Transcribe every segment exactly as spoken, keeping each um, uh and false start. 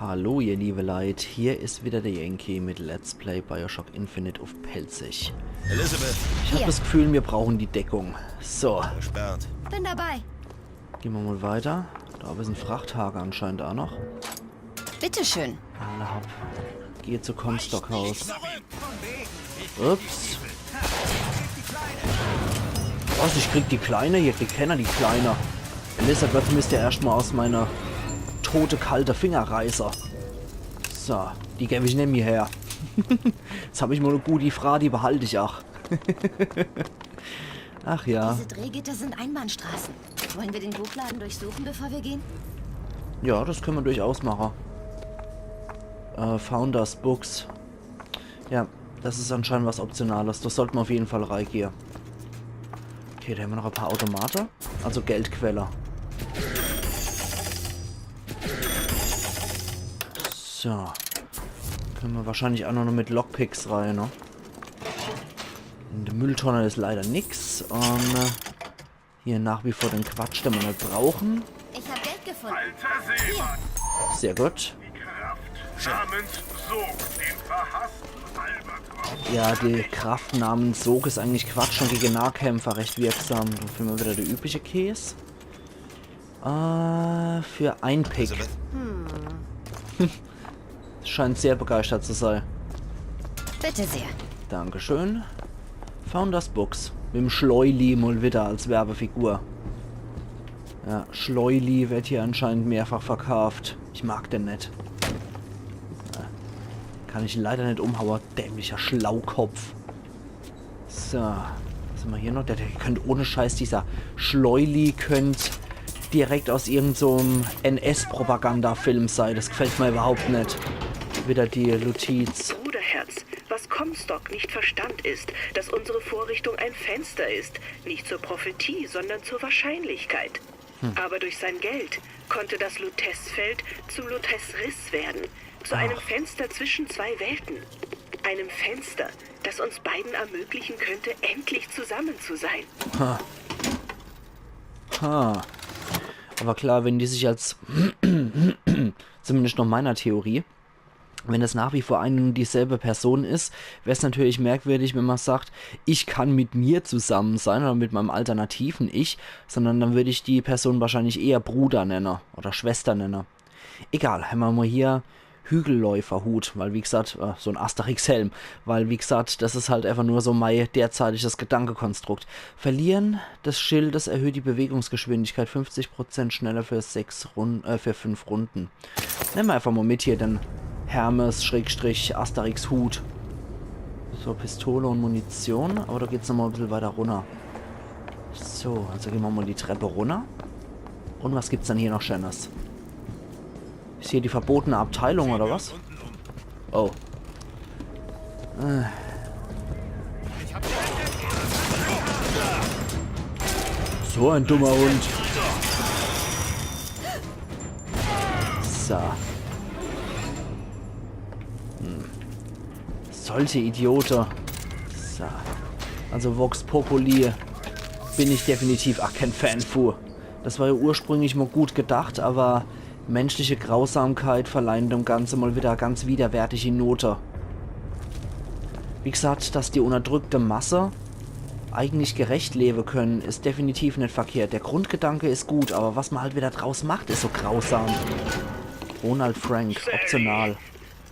Hallo ihr liebe Leit, hier is wieder der Yankee mit Let's Play Bioshock Infinite uff Pälzisch. Elizabeth, Ich hab Hier. Das Gefühl, mir brauchen die Deckung. So, versperrt. Bin dabei. Gehn mer mal weiter. Da is en Frachtwache anscheinend auch noch. Bitteschön. Alla hopp. Geh zu Comstock House. Ups. Was, ich krieg die Kleine? Hier kriegt kenner die Kleine. Elizabeth müsst ihr erscht mal aus meiner tote kalte Finger reiße. So, die geb ich nimmi her. Jetzt hab ich mal e gudi Fraa, die behalt ich auch. Ach ja. Diese Drehgitter sind Einbahnstraßen. Wollen wir den Buchladen durchsuchen, bevor wir gehen? Ja, das könne mer durchaus mache. Äh, Founders Books. Ja, das is anscheinend was Optionales. Da sollt mer uff jeden Fall reigehe. Okay, da hämmer noch e paar Automate. Also Geldquelle. So. Könne mer wahrscheinlich auch noch mit Lockpicks rein, ne? In de Mülltonne is leider nix. Ähm, hier nach wie vor den Quatsch, den mer net brauchen. Ich hab Geld gefunden. Alter Seemann, Sehr gut. die Kraft namens Sog, dem verhassten Albatros. Ja, die Kraft namens Sog is eigentlich Quatsch und gege Nahkämpfer recht wirksam. Dann finden mer wieder de übliche Käs. Äh, für ein Pick. Scheint sehr begeistert zu sein. Bitte sehr. Dankeschön. Founders Books. Mit dem Schleuli mal wieder als Werbefigur. Ja, Schleuli wird hier anscheinend mehrfach verkauft. Ich mag den net. Ja. Kann ich leider net umhaue. Dämlicher Schlaukopf. So, was hämmer hier noch? Der, der könnt ohne Scheiß, dieser Schleuli könnt direkt aus irgend so'm N-S-Propaganda-Film sei. Das gefällt mer überhaupt net. Wieder die Notiz. Bruderherz, was Comstock nicht verstand ist, dass unsere Vorrichtung ein Fenster ist, nicht zur Prophetie, sondern zur Wahrscheinlichkeit. Aber durch sein Geld konnte das Lutece-Feld zum Lutece-Riss werden, zu einem Fenster zwischen zwei Welten. Einem Fenster, das uns beiden ermöglichen könnte, endlich zusammen zu sein. Ha. Aber klar, wenn die sich als, zumindest nach meiner Theorie, wenn es nach wie vor eine und dieselbe Person is, wär's natürlich merkwürdig, wenn mer sagt, ich kann mit mir zusammen sein oder mit meinem alternativen Ich, sondern dann würd ich die Person wahrscheinlich eher Bruder nenne oder Schwester nenne. Egal, hämmer mal hier Hügelläuferhut, weil wie gesagt, äh, so'n Asterix-Helm, weil wie gesagt, das is halt einfach nur so mei derzeitiges Gedankekonstrukt. Verlieren des Schildes erhöht die Bewegungsgeschwindigkeit fünfzig Prozent schneller für sechs Runden, äh, für fünf Runden. Nemme mer einfach mal mit hier den Hermes-Schrägstrich-Asterix-Hut. So, Pistole und Munition, aber da geht's nochmal e bissel weiter runner. So, also gehn mer mal die Treppe runner. Und was gibt's dann hier noch Schönes? Is hier die verbotene Abteilung oder was? Oh. Äh. So ein dummer Hund. So. Hm. Solche Idiote. So. Also Vox Populi bin ich definitiv ach kein Fan fu. Das war ja ursprünglich mal gut gedacht, aber menschliche Grausamkeit verleihen dem Ganze mal wieder ganz widerwärtige Note. Wie gesagt, dass die unterdrückte Masse eigentlich gerecht lebe können, is definitiv net verkehrt. Der Grundgedanke is gut, aber was man halt wieder draus macht, is so grausam. Ronald Frank, optional.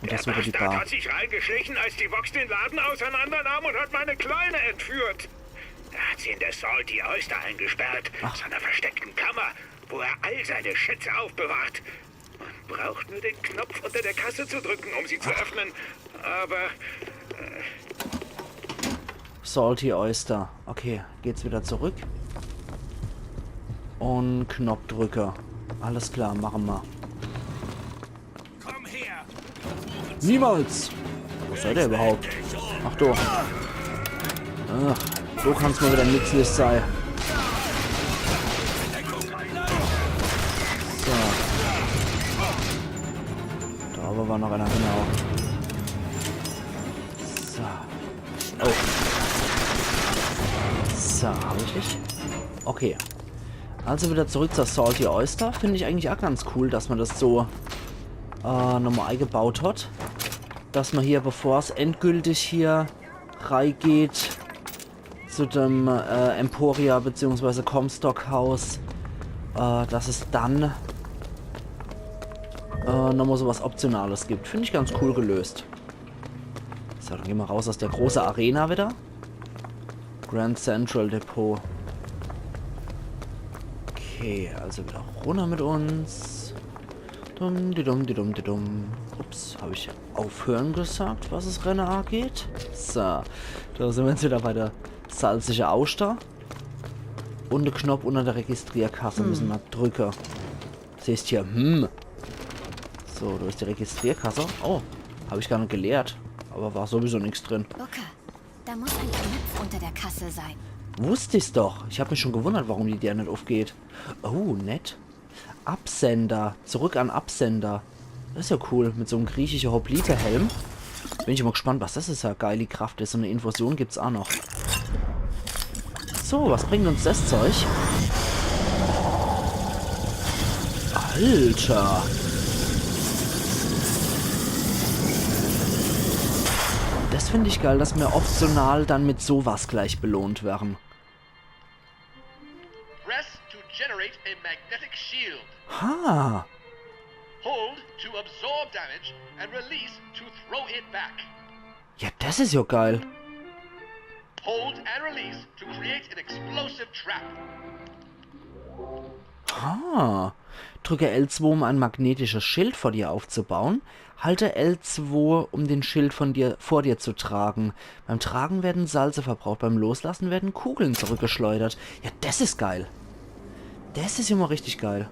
Und das Der wäre die Bastard Bar. Hat sich reingeschlichen, als die Vox den Laden auseinandernahm und hat meine Kleine entführt. Er hat sie in der Salty Oyster eingesperrt, zu einer versteckten Kammer, wo er all seine Schätze aufbewahrt. Man braucht nur den Knopf unter der Kasse zu drücken, um sie zu öffnen. Aber Salty Oyster. Okay, geht's wieder zurück. Und Knopf drücke. Alles klar, mache mer. Komm her! Niemals! Wo is der überhaupt? Ach du. Ach, du kannst mal wieder nützlich sein. So. Da oben war noch einer, genau. So. Oh. So, hab ich dich? Okay. Also wieder zurück zur Salty Oyster. Find ich eigentlich auch ganz cool, dass man das so äh, nochmal eingebaut hat. Dass man hier, bevor es endgültig hier reingeht zu dem äh, Emporia bzw. Comstock Haus, äh, dass es dann äh, nochmal sowas Optionales gibt. Finde ich ganz cool gelöst. So, dann gehen wir raus aus der großen Arena wieder. Grand Central Depot. Okay, also wieder runter mit uns. Dum, di dum, di dum, di dum. Ups, habe ich aufhören gesagt, was es Rennen angeht? So, da sind wir jetzt wieder bei der salzige Auster. Und der Knopf unter der Registrierkasse müssen wir drücken. Siehst hier, hm. So, da ist die Registrierkasse. Oh, habe ich gar nicht geleert. Aber war sowieso nichts drin. Booker, da muss ein Knopf unter der Kasse sein. Wusste ich's doch. Ich habe mich schon gewundert, warum die Tür nicht aufgeht. Oh, nett. Absender. Zurück an Absender. Das ist ja cool. Mit so einem griechischen Hoplite-Helm. Bin ich mal gespannt, was das ist. Ja, geile Kraft ist. Und eine Infusion gibt's auch noch. So, was bringt uns das Zeug? Alter. Das finde ich geil, dass wir optional dann mit sowas gleich belohnt werden. Press to generate a magnetic shield. Ha. Hold to absorb damage and release to throw it back. Ja, das ist ja geil. Hold and release to create an explosive trap. Ha. Drücke L zwei, um ein magnetisches Schild vor dir aufzubauen. Halte L zwei, um den Schild von dir, vor dir zu tragen. Beim Tragen werden Salze verbraucht, beim Loslassen werden Kugeln zurückgeschleudert. Ja, das ist geil. Das ist immer richtig geil.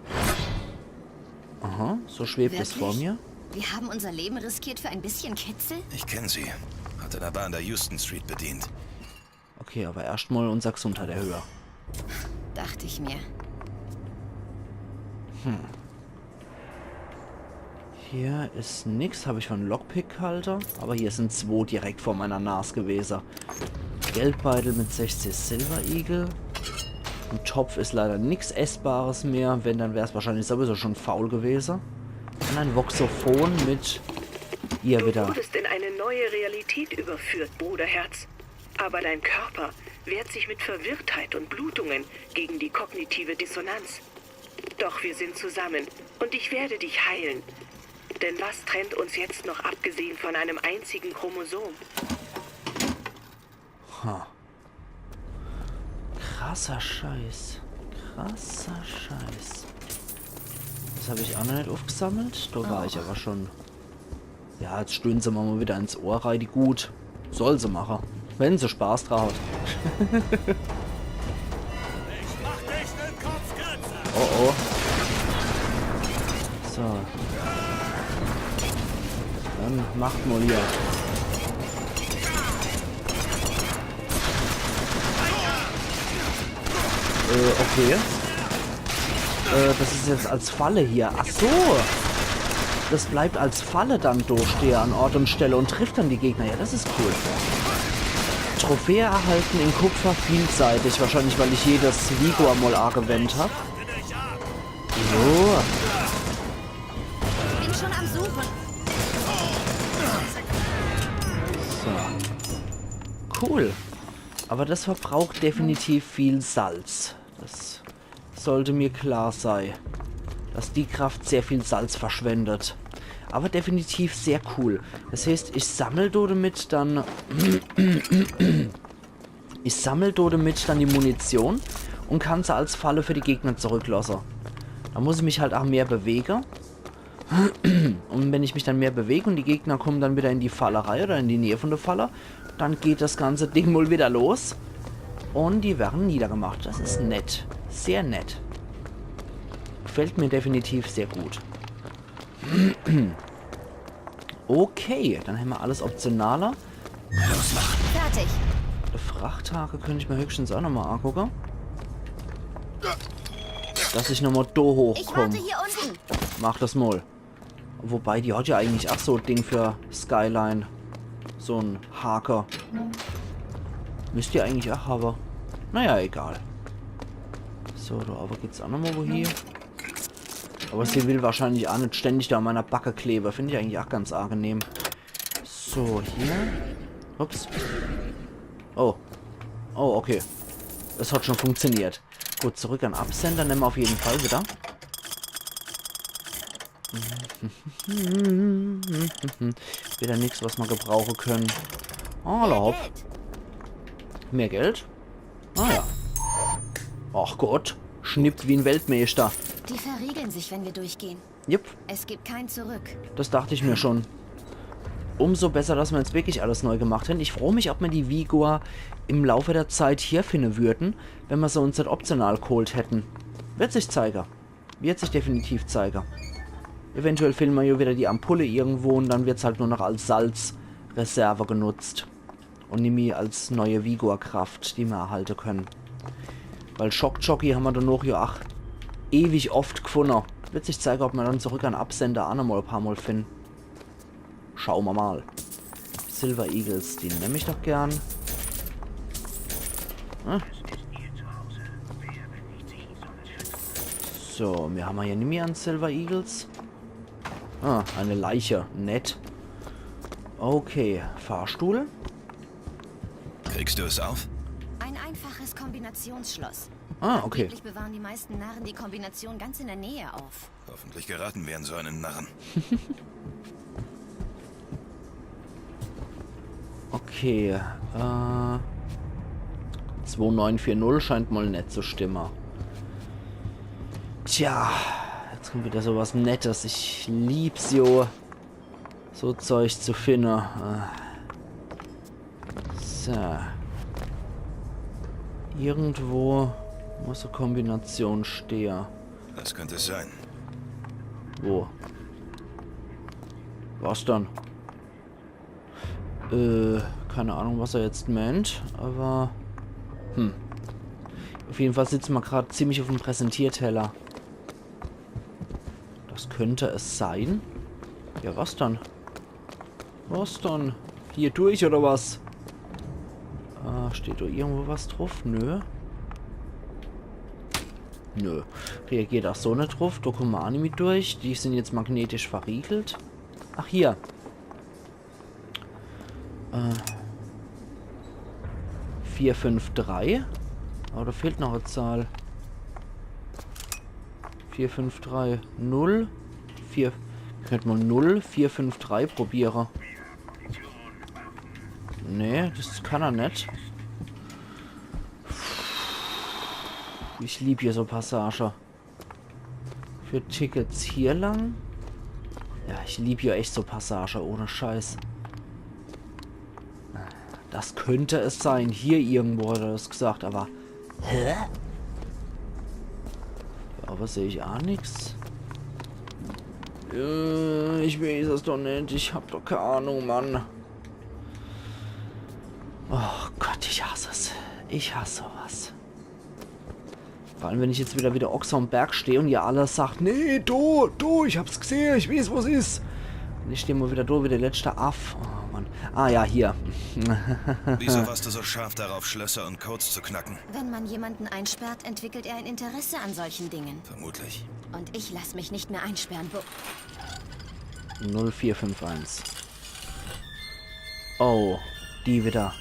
Aha, so schwebt es vor mir. Wir haben unser Leben riskiert für ein bisschen Kitzel? Ich kenne sie. Hatte eine Bar an der Houston Street bedient. Okay, aber erstmal unser Gesundheit erhöhen. Dachte ich mir. Hier ist nix. Habe ich schon einen Lockpick-Halter? Aber hier sind zwei direkt vor meiner Nase gewesen. Geldbeutel mit sechzig Silver Eagle. Im Topf ist leider nix Essbares mehr. Wenn, dann wäre es wahrscheinlich sowieso schon faul gewesen. Und ein Voxophon mit ihr Du wieder. Wurdest in eine neue Realität überführt, Bruderherz. Aber dein Körper wehrt sich mit Verwirrtheit und Blutungen gegen die kognitive Dissonanz. Doch wir sind zusammen und ich werde dich heilen. Denn was trennt uns jetzt noch abgesehen von einem einzigen Chromosom? Ha. Krasser Scheiß. Krasser Scheiß. Das habe ich auch noch nicht aufgesammelt. Da war ich aber schon. Ja, jetzt stöhnt se mir mal wieder ins Ohr rein, die Gut. Soll se machen. Wenn se Spaß dran hat. Oh oh. So. Dann macht mal hier. Äh, okay. Äh, das ist jetzt als Falle hier. Ach so. Das bleibt als Falle dann da stehen an Ort und Stelle und trifft dann die Gegner. Ja, das ist cool. Trophäe erhalten in Kupfer vielseitig. Wahrscheinlich, weil ich jedes Vigor mal angewendet habe. So. Bin schon am Suchen. So. Cool. Aber das verbraucht definitiv viel Salz. Das sollte mir klar sein, dass die Kraft sehr viel Salz verschwendet. Aber definitiv sehr cool. Das heißt, ich sammel do damit dann. Ich sammel do damit dann die Munition und kann se als Falle für die Gegner zurücklassen. Da muss ich mich halt auch mehr bewegen. Und wenn ich mich dann mehr bewege und die Gegner kommen dann wieder in die Falle rein oder in die Nähe von der Falle, dann geht das ganze Ding mal wieder los. Und die werden niedergemacht. Das ist nett. Sehr nett. Gefällt mir definitiv sehr gut. Okay, dann haben wir alles Optionale. Fertig. Der Frachthaken könnte ich mir höchstens auch nochmal angucken. Dass ich nochmal da Ich warte hochkomme. Hier unten. Mach das mal. Wobei, die hat ja eigentlich auch so ein Ding für Skyline. So ein Haken. Müsst ihr eigentlich auch haben. Naja, egal. So, da aber geht's auch nochmal wohin. Aber sie will wahrscheinlich auch nicht ständig da an meiner Backe kleben. Finde ich eigentlich auch ganz angenehm. So, hier. Ups. Oh. Oh, okay. Es hat schon funktioniert. Gut, zurück an Absender nehmen wir auf jeden Fall wieder. Wieder nichts, was wir gebrauchen können. Alla hopp. Mehr Geld? Ah ja. Ach Gott. Schnippt wie ein Weltmeister. Die verriegeln sich, wenn wir durchgehen. Jupp, Es gibt kein Zurück. das dachte ich mir schon. Umso besser, dass wir jetzt wirklich alles neu gemacht haben. Ich frage mich, ob wir die Vigor im Laufe der Zeit hier finden würden, wenn wir sie uns nicht optional geholt hätten. Wird sich zeigen. Wird sich definitiv zeigen. Eventuell finden wir ja wieder die Ampulle irgendwo und dann wird's halt nur noch als Salzreserve genutzt. Und nimmi als neue Vigor-Kraft, die wir erhalten können. Weil Schockjockey haben wir danach ja auch ewig oft gefunden. Wird sich zeigen, ob wir dann zurück an Absender auch noch mal ein paar Mal finden. Schauen wir mal. Silver Eagles, die nehme ich doch gern. Ah. So, wir haben hier nimmi an Silver Eagles. Ah, eine Leiche. Nett. Okay, Fahrstuhl. Kriegst du es auf? Ein einfaches Kombinationsschloss. Ah, okay. Angeblich bewahren die meisten Narren die Kombination ganz in der Nähe auf. Hoffentlich geraten wir an so einen Narren. Okay, äh, zwei neun vier null scheint mal nett zu stimmen. Tja, jetzt kommt wieder so was Nettes. Ich lieb's jo, so Zeug zu finden. Äh. So. Irgendwo muss eine Kombination stehen. Das könnte es sein. Wo? Was dann? Äh, keine Ahnung, was er jetzt meint, aber... Hm. Auf jeden Fall sitzen wir gerade ziemlich auf dem Präsentierteller. Das könnte es sein. Ja, was dann? Was dann? Hier durch oder was? Äh, steht da irgendwo was drauf? Nö. Nö. Reagiert auch so nicht drauf. Da kommen wir auch nicht mit durch. Die sind jetzt magnetisch verriegelt. Ach, hier. Äh. Vier fünf drei. Aber da fehlt noch eine Zahl. Vier fünf drei null. Vier. Könnte man null vier fünf drei probieren. Nee, das kann er nicht. Ich lieb hier so Passage. Für Tickets hier lang. Ja, ich lieb hier echt so Passage, ohne Scheiß. Das könnte es sein. Hier irgendwo hat er das gesagt, aber... Hä? Ja, aber sehe ich auch nix. Äh, ich weiß es doch nicht. Ich hab doch keine Ahnung, Mann. Oh Gott, ich hasse es. Ich hasse sowas. Vor allem, wenn ich jetzt wieder wie der Ochs am Berg stehe und ihr alle sagt, nee, du, du, ich hab's gesehen, ich weiß, wo's is. Und ich stehe mal wieder da wie der letzte Aff. Oh Mann. Ah ja, hier. Wieso warst du so scharf darauf, Schlösser und Codes zu knacken? Wenn man jemanden einsperrt, entwickelt er ein Interesse an solchen Dingen. Vermutlich. Und ich lass mich nicht mehr einsperren. Wo null vier fünf eins. Oh, die wieder.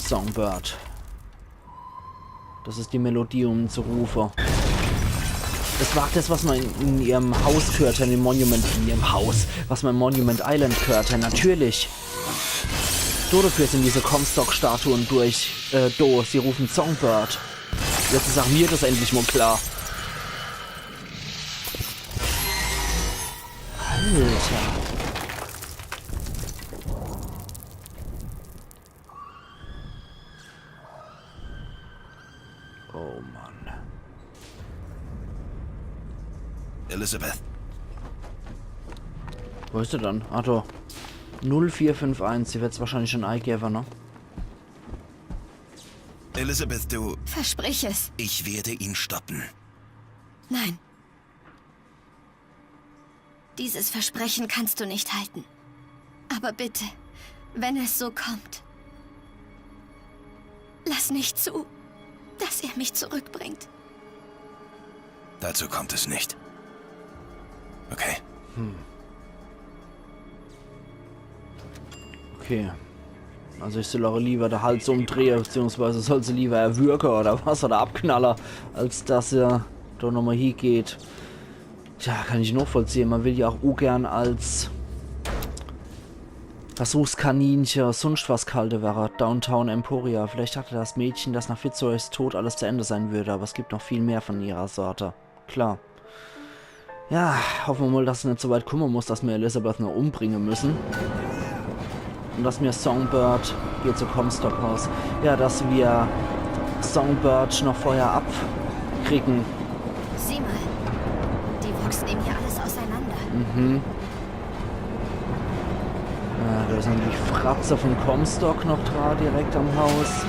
Songbird. Das ist die Melodie, um zu rufen. Das war das, was man in, in ihrem Haus gehört hat, in Monument, in ihrem Haus, was man in Monument Island gehört hat, natürlich. So dafür sind diese Comstock-Statuen durch, äh, do. Sie rufen Songbird. Jetzt sag mir das endlich mal klar. Alter. Oh Mann. Elizabeth, Wo ist er dann? Ah, da. null vier fünf eins. Sie wird's wahrscheinlich schon eingeben, ne? Elizabeth, du. Versprich es. Ich werde ihn stoppen. Nein. Dieses Versprechen kannst du nicht halten. Aber bitte, wenn es so kommt, lass nicht zu. dass er mich zurückbringt. Dazu kommt es nicht. Okay. Okay. Also ich soll auch lieber de Hals umdrehe, beziehungsweise soll se lieber erwürge oder was, oder abknalle, als dass er do nochmal hiegeht. Tja, kann ich nochvollziehe. Man will ja auch ungern als Versuchskaninche, sonst was gehalte werre. Downtown Emporia. Vielleicht hatte das Mädchen, das nach Fitzroys Tod alles zu Ende sein würde, aber es gibt noch viel mehr von ihrer Sorte. Klar. Ja, hoffe mer mal, dass es net so weit komme muss, dass mer Elizabeth noch umbringe müssen. Und dass mer Songbird, geht zu Comstock House, ja, dass mer Songbird noch vorher abkriegen. Sieh mal. Die Vox nehmen hier alles auseinander. Mhm. Ja, do is natürlich Fratze von Comstock noch dra, direkt am Haus.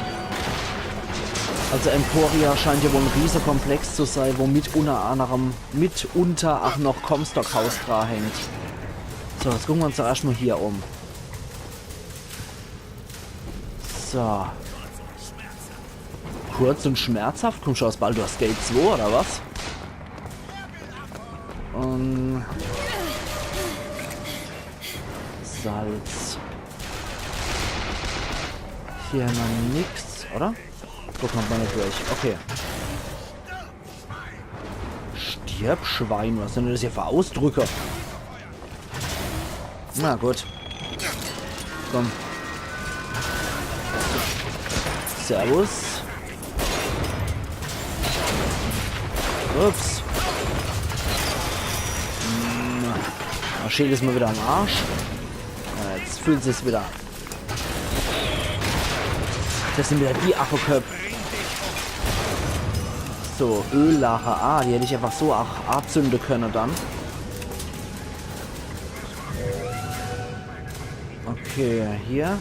Also Emporia scheint ja wohl en Riesekomplex zu sei, wo mit unter anderem, mitunter auch noch Comstock House dra hängt. So, jetzt gucke mer uns doch erscht mal hier um. So. Kurz und schmerzhaft? Kommst du aus Baldur's Gate zwei oder was? Und Salz. Hier noch nix, oder? Guck mal, mal durch. Okay. Stirb, Schwein. Was sind denn das hier für Ausdrücke? Na gut. Komm. Servus. Ups. Hm. Das Schild is mal wieder am Arsch. Ja, jetzt fühlt sich's wieder. Das sind wieder die Affeköpp. So, Öllache. Ah, die hätt ich einfach so auch azünde könne dann. Okay, hier.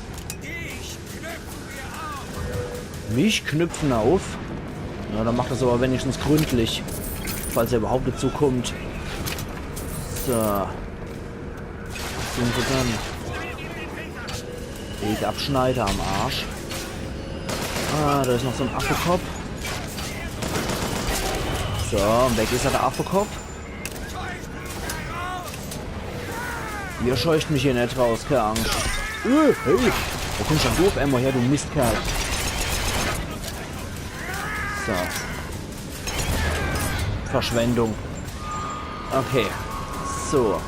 Mich knüpfen auf. Ja, dann macht das aber wenigstens gründlich. Falls er überhaupt dazu kommt. So. Sind wir dann? Ich abschneide am Arsch. Ah, da is noch so en Affekopp. So, und weg is er, der Affekopp. Ihr scheucht mich hier net raus, keine Angst. Äh, hey, wo kommst denn du auf einmal her, du Mistkerl? So. Verschwendung. Okay. So.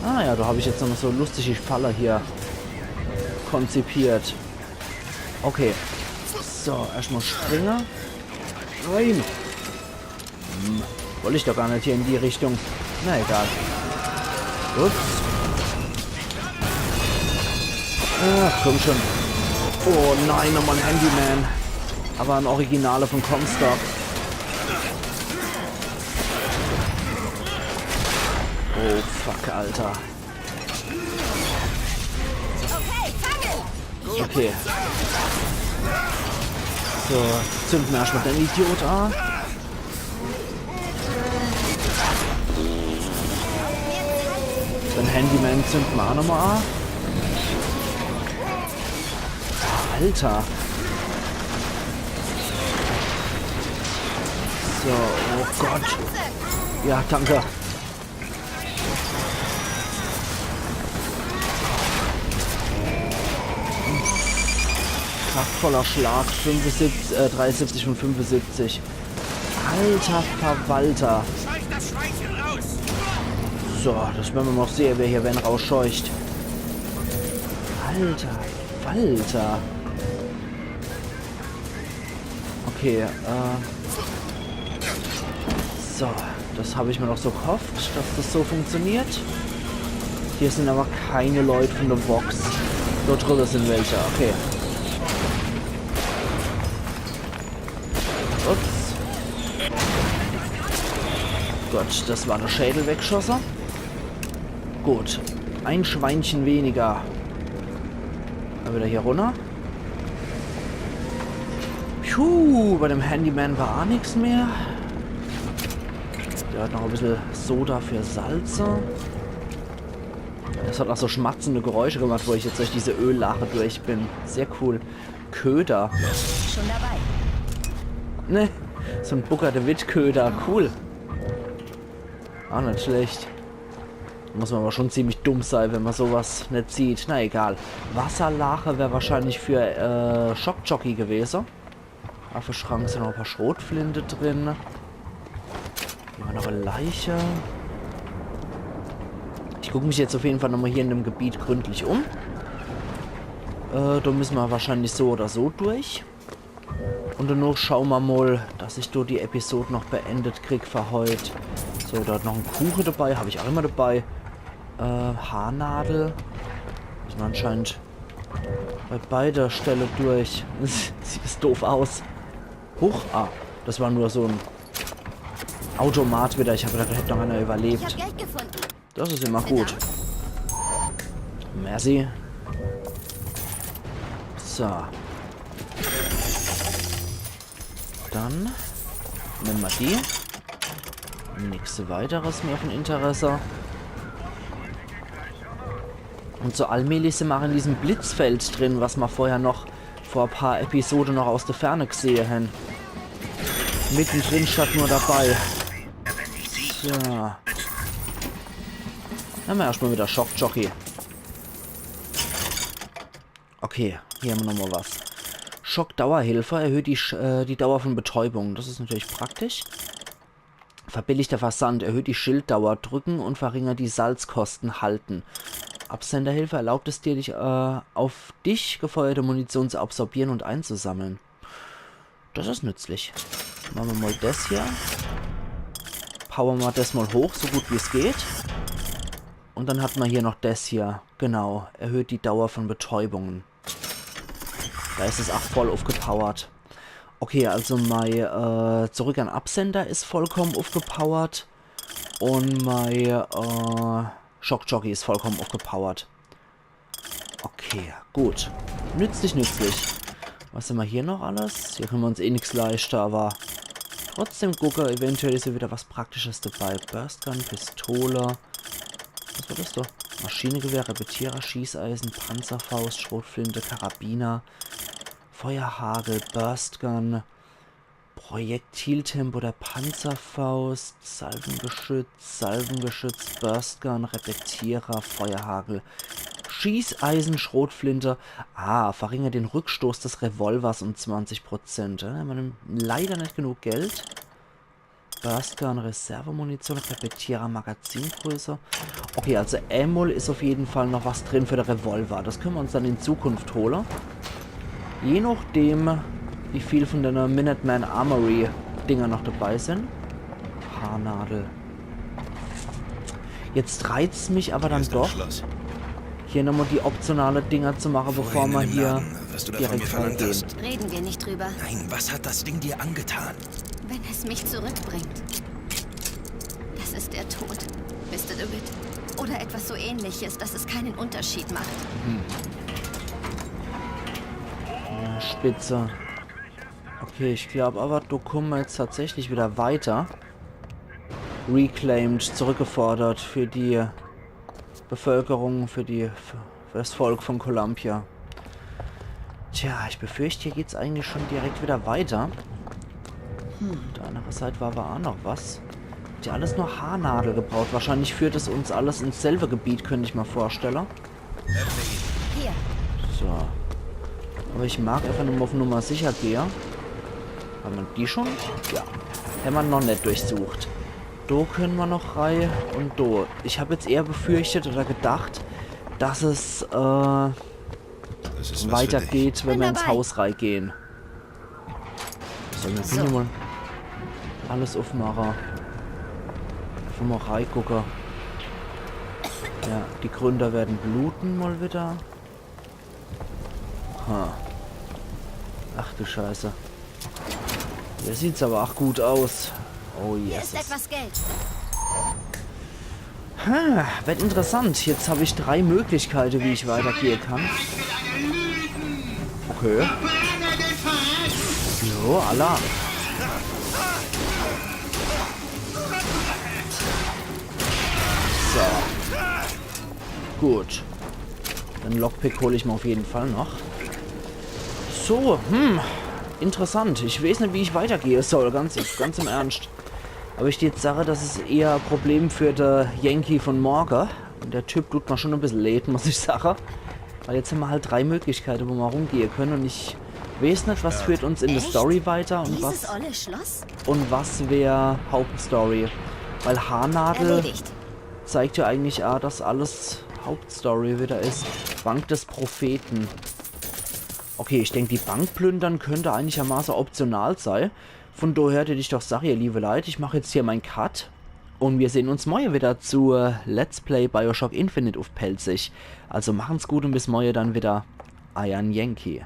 Ah ja, da hab ich jetzt noch so lustige Falle hier konzipiert. Okay. So, erstmal springe. Rein. Hm, wollt ich doch gar net hier in die Richtung. Na egal. Ups. Ach, komm schon. Oh nein, nochmal en Handyman. Aber en Originale von Comstock. Oh, fuck, Alter. Okay. So, zünde mer erstmal den Idiot an. Den Handyman zünde mer auch nochmal an. Alter. So, oh Gott. Ja, danke. Kraftvoller Schlag, fünfundsiebzig, äh, dreiundsiebzig von fünfundsiebzig. Alter Verwalter. Scheucht das Schweinchen raus! So, das wern mer noch sehe, wer hier wen rausscheucht. Alter Verwalter. Okay, äh. So, das hab ich mir noch so gehofft, dass das so funktioniert. Hier sind aber keine Leute von der Vox. Dort drüber sind welche, okay. Ups. Gott, das war der Schädel weggeschosse. Gut, ein Schweinchen weniger. Dann wieder hier runter. Puh, bei dem Handyman war auch nix mehr. Der hat noch ein bisschen Soda für Salze. Das hat auch so schmatzende Geräusche gemacht, wo ich jetzt durch diese Öllache durch bin. Sehr cool. Köder. Schon dabei. Ne? So en Booker-de-Witch-Köder, cool. Ah, net schlecht. Muss ma awwer schon ziemlich dumm sei, wenn ma sowas net sieht. Na egal. Wasserlache wär wahrscheinlich für, äh, Shock Jockey gewese. Uff'm Schrank sin noch e paar Schrotflinte drin. Hier war noch e Leiche. Ich guck mich jetzt uff jeden Fall nochmal hier in dem Gebiet gründlich um. Äh, do müsse ma wahrscheinlich so oder so durch. Un danach schaue ma mal, dass ich do die Episode noch beendet krieg für heut. So, do hat noch en Kuche dabei, hab ich ach immer dabei. Äh, Haarnadel. Müsse ma anscheinend bei beider Stelle durch. Sieht des doof aus. Huch, ah, des war nur so en Automat wieder. Ich hab gedacht, do hätt noch einer überlebt. Ich hab Geld gefunden. Des is immer gut. Merci. So. Dann nemme ma die. Nix weiteres mehr von Interesse. Un so allmählich sin ma ach in diesem Blitzfeld drin, was ma vorher noch vor e paar Episode noch aus de Ferne gsehe hen. Mittendrin statt nur dabei. So. Dann ma erscht mal wieder Shock Jockey. Okay, hier hän ma nochmal was. Schockdauerhilfe erhöht die, Sch äh, die Dauer von Betäubung. Des is natürlich praktisch. Verbilligter Versand erhöht die Schilddauer, drücken und verringert die Salzkosten, halten. Absenderhilfe erlaubt es dir, dich, äh, auf dich gefeuerte Munition zu absorbieren und einzusammeln. Des is nützlich. Mache ma mal des hier. Power ma des mal hoch, so gut wie's geht. Un dann hat ma hier noch des hier. Genau. Erhöht die Dauer von Betäubungen. Do is es ach voll uffgepowert. Okay, also mei, äh, Zurück an Absender is vollkommen uffgepowert. Un mei, äh, Shock Jockey is vollkommen uffgepowert. Okay, gut. Nützlich, nützlich. Was hän ma hier noch alles? Hier könne ma uns eh nix leischte, awwer trotzdem gucke. Eventuell is hier wieder was Praktisches dabei. Burstgun, Pistole. Was war des do? Maschinengewehr, Repetierer, Schießeisen, Panzerfaust, Schrotflinte, Karabiner, Feuerhagel, Burstgun, Projektiltempo der Panzerfaust, Salvengeschütz, Salvengeschütz, Burstgun, Repetierer, Feuerhagel, Schießeisen, Schrotflinte. Ah, verringert den Rückstoß des Revolvers um zwanzig Prozent. Do hän ma leider net genug Geld. Burstgun, Reservemunition, Repetierer, Magazingröße. Okay, also emol is uff jeden Fall noch was drin für de Revolver. Des könne ma uns dann in Zukunft hole. Je nachdem, wie viel von de Minuteman Armory Dinger noch dabei sin. Haarnadel. Jetzt reizt's mich awwer dann doch, hier nochmal die optionale Dinger zu mache, bevor ma hier direkt reingehen. Reden wir nicht drüber. Nein, was hat das Ding dir angetan? Wenn es mich zurückbringt. Das ist der Tod. Wisst ihr damit? Oder etwas so ähnliches, dass es keinen Unterschied macht. Spitze. Okay, ich glaub awwer, do kumme ma jetzt tatsächlich wieder weiter. Reclaimed, zurückgefordert für die Bevölkerung, für die, für das Volk von Columbia. Tja, ich befürcht, hier geht's eigentlich schon direkt wieder weiter. Hm, uff de annere Seit war awwer ach noch was. Hat ja alles nur Haarnadel gebraucht. Wahrscheinlich führt es uns alles ins selbe Gebiet, könnt ich ma vorstelle. Hier. So. Awwer ich mag einfach nur mal uff Nummer sicher gehe. Hämmer die schon? Ja. Hämmer noch net durchsucht. Do könne ma noch rei un do. Ich hab jetzt eher befürchtet oder gedacht, dass es, äh, weitergeht, wenn ma ins Haus reigehen. Soll ma hier mal alles uffmache? Einfach mal reigucke. Ja, die Gründer werden bluten mal wieder. Ha. Ach du Scheiße. Hier sieht's awwer ach gut aus. Oh, yes. Hier ist etwas Geld. Ha, werd interessant. Jetzt hab ich drei Möglichkeite, wie ich weitergehe kann. Okay. Jo, alla. So. Gut. Den Lockpick hol ich ma uff jeden Fall noch. So, hm. Interessant. Ich weeß net, wie ich weitergehe soll, ganz, ganz im Ernst. Awwer ich deet jetzt sage, das is eher e Problem für de Yankee von morge. Un der Typ dut mer schon e bissel leed, muss ich sage. Weil jetzt hämmer halt drei Möglichkeite, wo mer rumgehe kenne. Un ich weeß net, was führt uns in de Echt? Story weiter un Dieses was olle Schloss? un was wär Hauptstory. Weil Haarnadel Erledigt. zeigt ja eigentlich aa, dass alles Hauptstory wieder is. Bank des Propheten. Okay, ich denk, die Bank plündern könnt einigermaße optional sei. Von doher deet ich doch sage, ihr liewe Leit, ich mach jetzt hier mein Cut. Un mir sehn uns morge wieder zu Let's Play Bioshock Infinite uff Pälzisch. Also machen's gut un bis morge dann wieder. Eier Yankee.